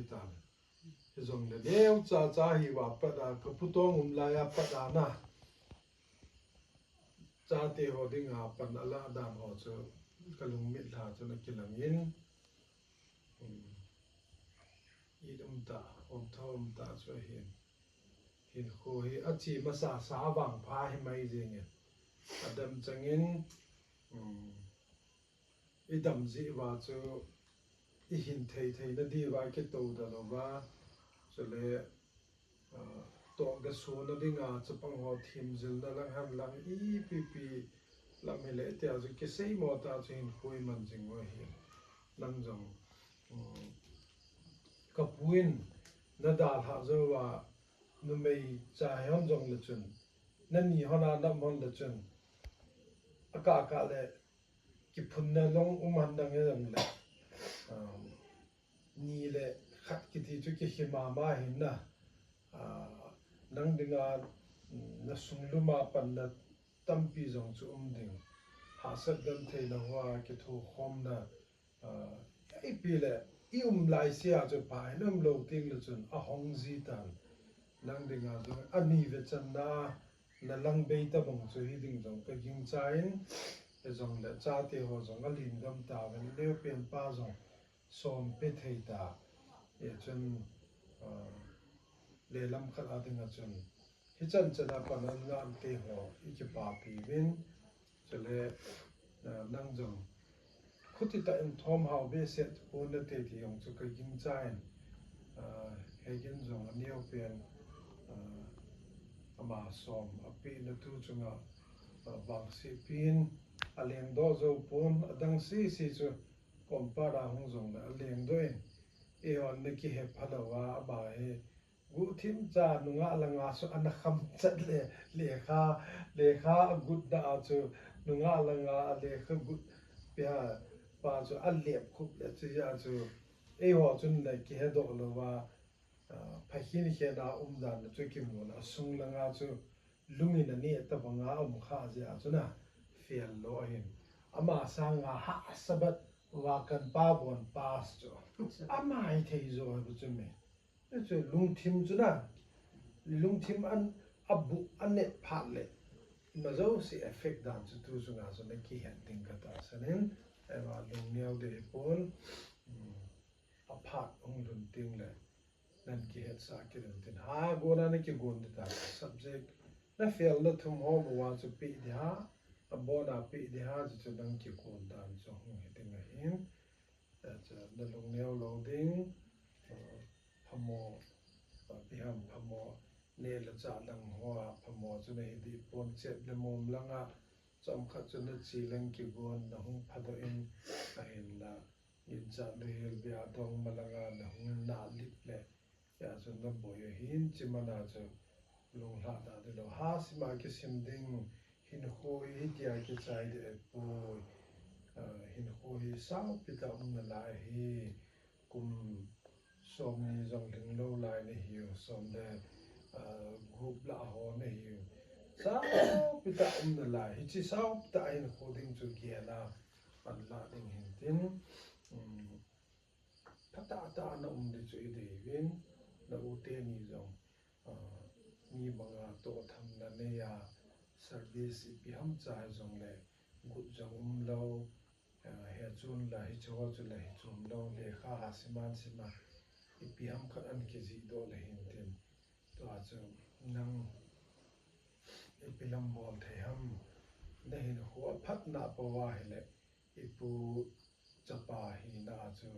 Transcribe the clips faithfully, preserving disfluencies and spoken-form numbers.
Hitan. Hijongle neocha cha hi va pat a, ka putong um lai a pat a na. Chate ho dinga pan ala dan ho chu ka lungmit lha chu na kilang in. Hmm. I um ta, um tho um ta chu hin. Hinkho hi a chi masa sa vang pha hi mai jing in. A dam chang in, um, i dam jeh uva chu i hin thei thei na diuva i kitoh da lou va. Chule, ah, toh ga su na dinga chapang ho thim jil na lang han lang ipi pi lam hi le tia chu kisei mo ta chu hin khui man jing u hi. Nang jong, um, ka pu in na dalha jou va numei cha hon jong le chun, na ni hon a nam hon le chun, a ka ka le kiphun na long um han dang e jong le, um, ni le khat kiti chu kihi mama hin na, ah, nang dinga, um, na sung lum a pan na tampi jong chu um ding. Hahsat dan thei na hoa kitho khom na, ah, ipi le, i um lai sia chu pha in um lou ting le chun a hong ji tan. Nang dinga jong a ni ve chan na, na lang bei ta bang chu hi ding jong ka ging cha in, e jong le chate ho jong a lim gam ta ven le pen pa jong som pe thei ta. E chun, ah, le lam khat a dinga chun. Hichan chan a pan an ngan te ho i kipapi vin. Chule, ah, nang jong. Khuti ta in thom hao be set pon na te ti jong chu ka ging cha in. Ah, he gin jong a neo pen, ah, ama som a pi na tu chunga, ah, vang si pin a leng do jo pon a dang si si chu kompara hung jong na a leng do in. E hon na kihe pha lou a ama he Guhthim cha nungah langa chu ana kham chat le, lekha, lekha a gutna a chu nungah langa a lekha gut pia pa chu a lep khup le chu ja chu eiho chun le kihedoh lou va, ah, phakhin khena um dan chu kimu na a sung langa chu lungin a neh tabanga um kha jeh a chu na fel lou ahin. Ama sanga ha sabat va kan pa bon pass chu. Ama hi thei jo hi bu chu me. Chu lungthim chu na, lungthim an, a bu, a net phat le, na jouse effect dan chu tu chunga chu na kihet ding ka tahsan in, ema lungneo ding hi pon, um, a phat hung lhun ding le, nan kihet sah kit in tin. Ha, gona na kigon ding ta, subject, na fail na thum ho bu a chu pe ding ham, a bon a pe ding ham, chu chu nang kigon dan chu hung hi ding ahin. Acha, na lungneo lou ding, ah, phamo, ah, ipi ham phamo, neh le chah lang hoa phamo chu na hi ding pon, chep le mom langa, chomkhat chu na chi leng kigon na hung phadoh in, ahinla, ginchat le hel bia dong ma langa na hung nalip le, Hia chu na boi u hin, chi mana chu lunglhah da ding lou. Ha sima kisim ding, hinkho hi hitia kichai ding ahipoi. Ah, hinkho hi saupi tah um nalai hi, kum somni jong lhinglou lai nahiu, som le, ah, gup lah ho nahiu. Saupi tah um nalai, hichi saupi tah hinkho ding chu gel a, pan lah ding hin tin. Um, Phatah tah a na um ding chu i deiuvin, na u teni jong, ah, mi banga tohthamna nei a, service ipi ham cha jongle, gut jong umlou, ah, hechun la hichu ho chu la hichu umlou, lekha ha siman sima, ipi ham khat an kijih doh le hin tin. Tua chu nang ipi lam bol thei ham, na hinkho a phatna pou ahile, i pu chapa hina a chu,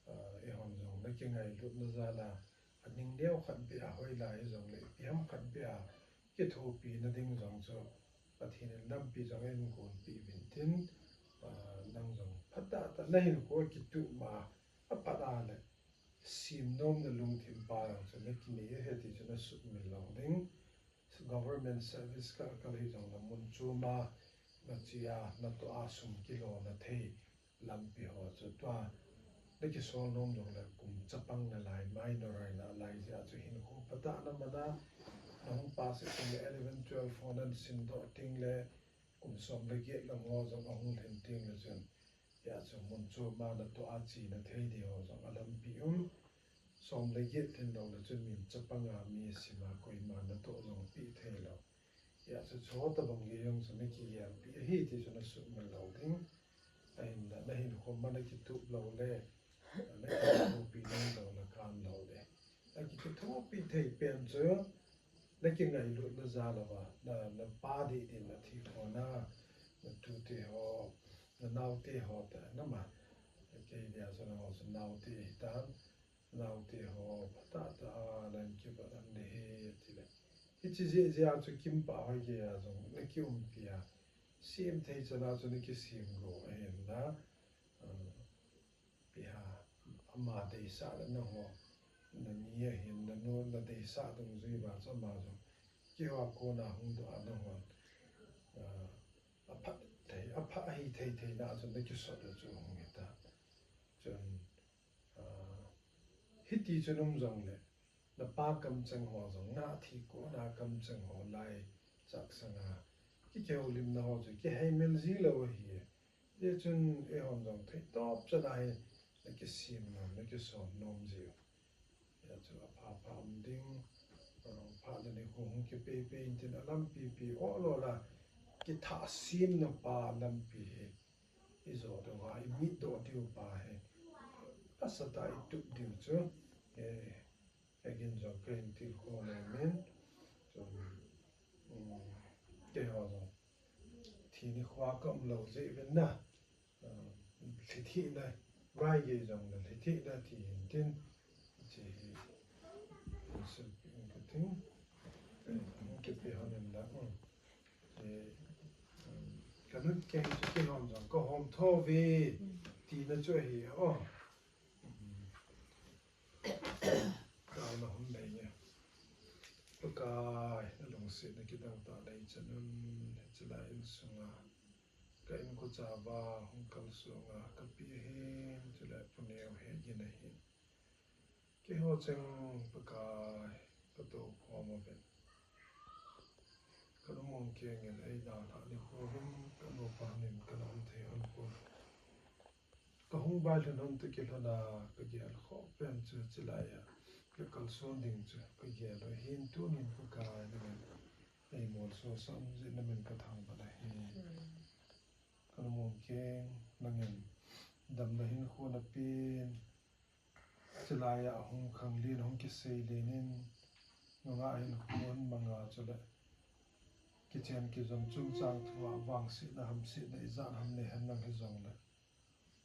ah, eihon jong na kingailutna jal a, a ning neo khat beh a hoilai jongle, ipi ham khat beh a kithopina ding jong chu, Pathen in lampi jong eigonpeh uvin tin, ah, nang jong phatah tah na hinkho kituh ma a phat a le, simnomna lungthim pa jong chu na kinei ahi ti chu na sumil lou ding. Government service kal kal hijongle mun chom a, na che a, na toh a sum kilona thei lampi ho chu tua, na kisol nom jongle kum chapang nalai, minor a nalai jeh a chu hinkho phatah na man a, na hung pass jongle eleven, twelve ho nan simdoh tengle, kum som le get lang ho jong ahung lhin tengle chun, Hia chu mun chom a na toh a chena thei ding ho jong a lampi um. Som le get hin lou le chun min chapang a mi sima koima natoh jong pi thei lou. Hijeh chun chutabang gei jong chu nakigelpi ahi ti chu nasuhmil lou ding. Ahinla nahinkho ma nakitup lou le, nakithopi lou le, nakan lou le, nakithopi thei pen chu nakingailutna jal uva, na, napa dehdeh na thi khona, natute ho, nanaote ho ta, nama. Kei dia chu nangho chu naote hitan, naote ho, phatah tah a nahin kivat un ding ahi, atile. Hiche jeh jeh a chu Kimpa hoi geiya jong nakiumpi a, sem thei chan a chu nakisem go ahinla, ah, ipi ham, ama deisah le nangho, nani ahin, nanu, nadeisah dungjui uva chu ama jong keiho a kona hung doh a nangho, ah, apha thei, apha hithei theina a chu nakisot u chu hung hita. Chun, ah, hiti chun um jongle, napa kamcheng ho jong, nathi kona kamcheng ho lai chaksanga kihoulimna ho chu kiheimil ji lou ahi. Hijeh chun eihon jong theitop chan a hi nakisem nom, nakisem nom jiu. Hijeh chun apha pha um ding, ah, phat le nikho hung kipei pei intin alampi pi ol ol a, kithahsemna pa lampi hi ijo doh uva, imitdoh diu pa hi asatah a itup diu chu, eh, agin jong kahin tilkhou nom in, chun, um, keiho jong thi nikho a kaum lou jeh uvin na, ah, lhithehna, vaigei jong le lhithehna ti hintin, hiche hi, um, sulpeh in kating, eh, kipe hon in la, um, eh, um, kanun keng chu kihom jong kahom thou ve, tina chu ahi, oh. Um, Taona hung nei nge. Pakai, nalungsetna kidang tah nei chan un, hichelai insunga ka inkocha uva hung kalsonga kapi ahin, chule Pu Neo hegin ahin. Keiho cheng Pakai, katou khom uvin. Kalungmong kengin eidalhah nikho uvin, kanupa nin kana um thei hon pon. Kahung vailhun hon toh kilhona kagel khoh pen chu hichelai a kakalson ding chu kagel u ahin, tunin Pakai nangin eimolso sah jeh in namin kathangvah ahi. Kalungmong keng, nangin damna hinkho napen, hichelai a hung khanglen, hung kiseilen in, nungah hinkho hung manga chule kichen kijom chungchang thua vangsetna hamsetna ijat ham neihen lang hijongle,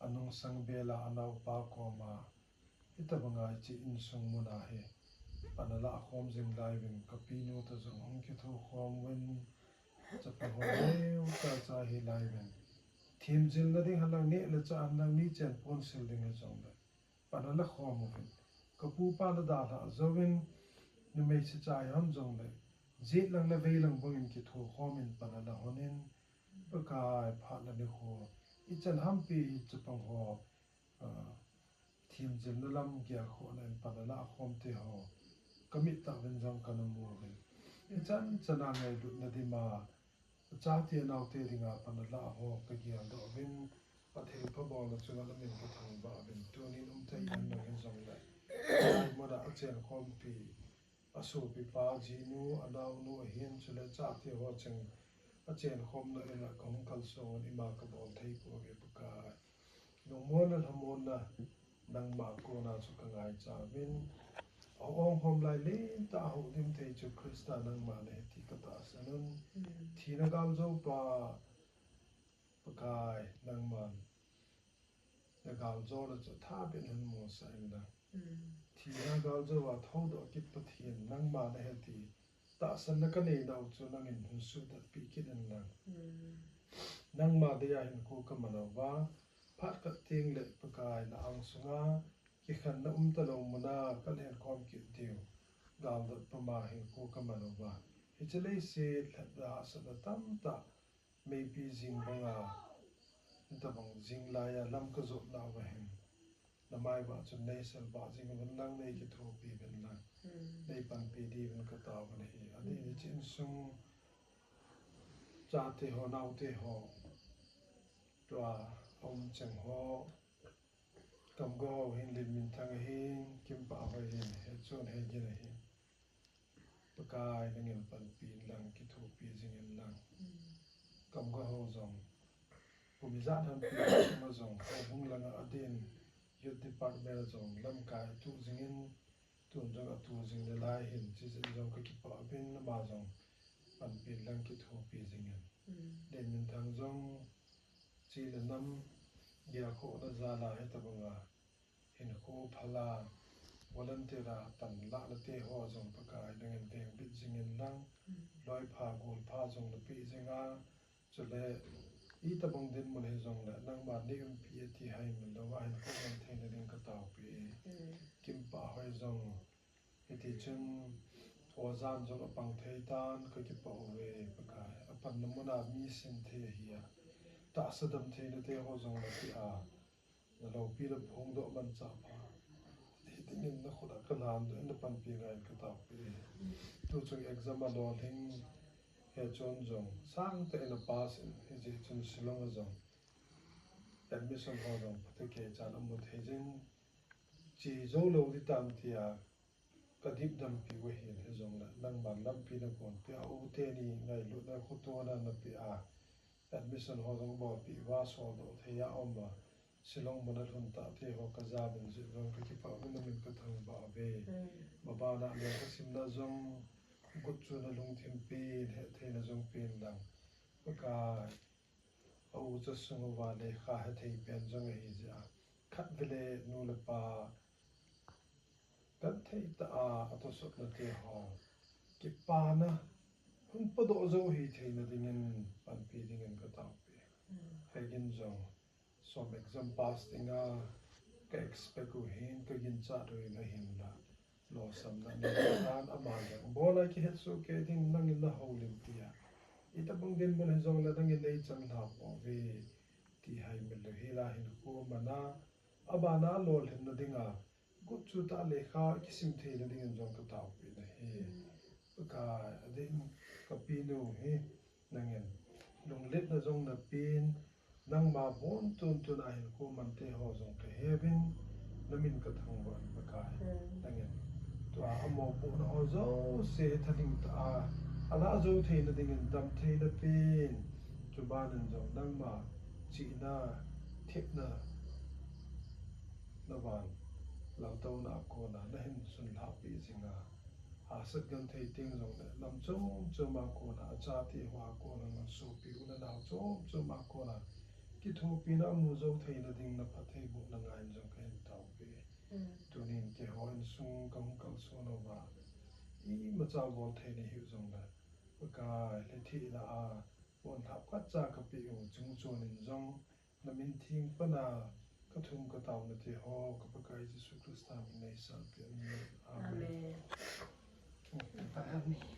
anungsang bela anaopa koma hitabanga hiche insung muna hi pan alah khom jing lai uvin, kapinu toh jong hung kithokhom uvin, chapang ho neocha cha hilai uvin, themjilna ding henlang, neh le chah henlang, nichen ponsil ding hijongle pan ala khom uvin, kapupa nadalhah jouvin, numei sicha hihon jongle, jet lang le vei lang bangin kithokhomin pan ala honin, Pakai, phat le nikho ichan hampi hi chapang ho, ah, themjilna lam gelkhohna in pan alah khom teho kamit tah uvin jong kana mu uvin, ichan chana ngailutna dima achate anaote dinga pan alah ho kageldoh uvin, Pathen phabolna chunga namin kathangvah uvin, tunin umthei henlang hijongle, muna achenkhompi, asopipa, jinu, anaonu ahin, chule chate ho cheng achenkhomna ina kahung kalsong un, ima kabol thei pouve Pakai. Lungmonna lhamonna nangma kona chu kangaicha uvin, ahung khom lai lentah a houlim thei chu Christa nangma nahi ti katahsan un. Thina galjoupa Pakai, nangman nagaljona chu thabeh in hin musah inlang, thina galjou a thoudoh kit Pathen nangma nahi ti tahsanna kanei nau chu nangin hin suhtatpeh kit inlang, nangma deiya hinkho kaman uva, phat khat tengle Pakai na angsunga kikhenna umtalou muna kalhenkhom kit diu galdot puma hinkho kaman uva, hiche leiset lhep le hahsatna tamtah meipi jing banga, hitabang jing laiya lam kajotna uva hin, namai vah chun neisalvah jing uvin lang, neikithopi uvin lang, neipanpi diuvin katao uve ahi. Adeh in hiche insung chate ho, naote ho, tua aum cheng ho, Kamgou hin, Lenminthang ahin, Kimpa hoi hin, Chun hei gin ahi. Pakai nangin panpi in lang, kithopi jing in lang. Kam ka ho jong. Kum ijat ham pi ma jong. Houbung langa adin. Youth department a jong. Lamkai tu jing in. Tun jong atu jing le lai hin. Chijin jong ka kipah uvin ama jong. Panpi in lang kithopi jing in. Len min thang jong. Chi le nam. Gel khohna jal a hitabanga. Hinkho phala, volunteer a pan lahna te ho jong Pakai nangin vengbit jing in lang, loi pha, gol pha jong napeh jing a, chule, itabang dinmun hijongle, nangma nei umpi e ti haimil louva hinkho man theina ding ka taopi e. Kimpah hoi jong, hiti chun, ojan jong apang thei tan, ka kipah uve, Pakai, apanna muna mi sim thei ahi a, tahsa dam theina te ho jong napeh a, Na loupi le phongdoh manchah pha. Hitin in na khut a ka lamdoh in na panpi ngai in ka taopi. Tu chung exam a lolhing he chun jong sangtah in a pass in hijeh chun Shillong a jong admission ho jong phatecha chan amu thei jin. Che jou lou ding tam tia Ka dipdampi u ahin, hijongle nangman lampi na gonpeh a, u teni ngailutna khotona napeh a, admission ho jong bolpeh uva soldoh thei a um a, Shillong mun a lhun tah te ho ka jabin jeh jong ka kipah uvin, namin ka thangvah uve. Mabana lekha simna jong gut chu na lungthim pen, hetthei na jong pen lang. Pakai, a ucha sung uva lekha hethei pen jong ahi jeh a, khatvei le nu le pa Genthei tah a, atosotna te ho kipana, hung podoh jou hi theina dingin, panpi dingin ka taopi. Hegin jong, som exam pass dinga, ka expect u hin, ka ginchat u hin ahinla. Lolhinna nei tan ama jong. Bol a kihetsoh kei ding nangin na houlimpi a. Itabang dinmun hijongle nangin nei chang lhah pouve. Ti haimil lou hila hinkho mana, abana lolhinna dinga. Gut chu tah lekha kisim theina dingin jong ka taopi nahi. Pakai, adin ka pinu hi nangin. Lungletna jong napen, nangma bon tuntun a hinkho man te ho jong ka heuvin, namin ka thangvah in Pakai. Nangin. Tua amopohna ho jouse thalhing tah a, alah jou theina dingin damtheina pen. Chubanin jong nangma chihna, thepna, Na van, lamtouna a kona, nahin sunlhahpi jinga. Hahsat genthei teng jongle, lam chom chom a kona, achate hoa kona, nasopi u nanao chom chom a kona. Kithopina amu jou theina ding, na phattheibohna ngai in jong kahin taopi. Tunin keiho insung kahung kalson uva. Imacha bol thei nahiu jongle. Pakai, lethihna a, ponlhah khatcha kapeh u, chungchon in jong. Na min theng pana ka thum ka taona te ho, ka Pakai Jesu Christa min nei salpeh in. Amen. Amen.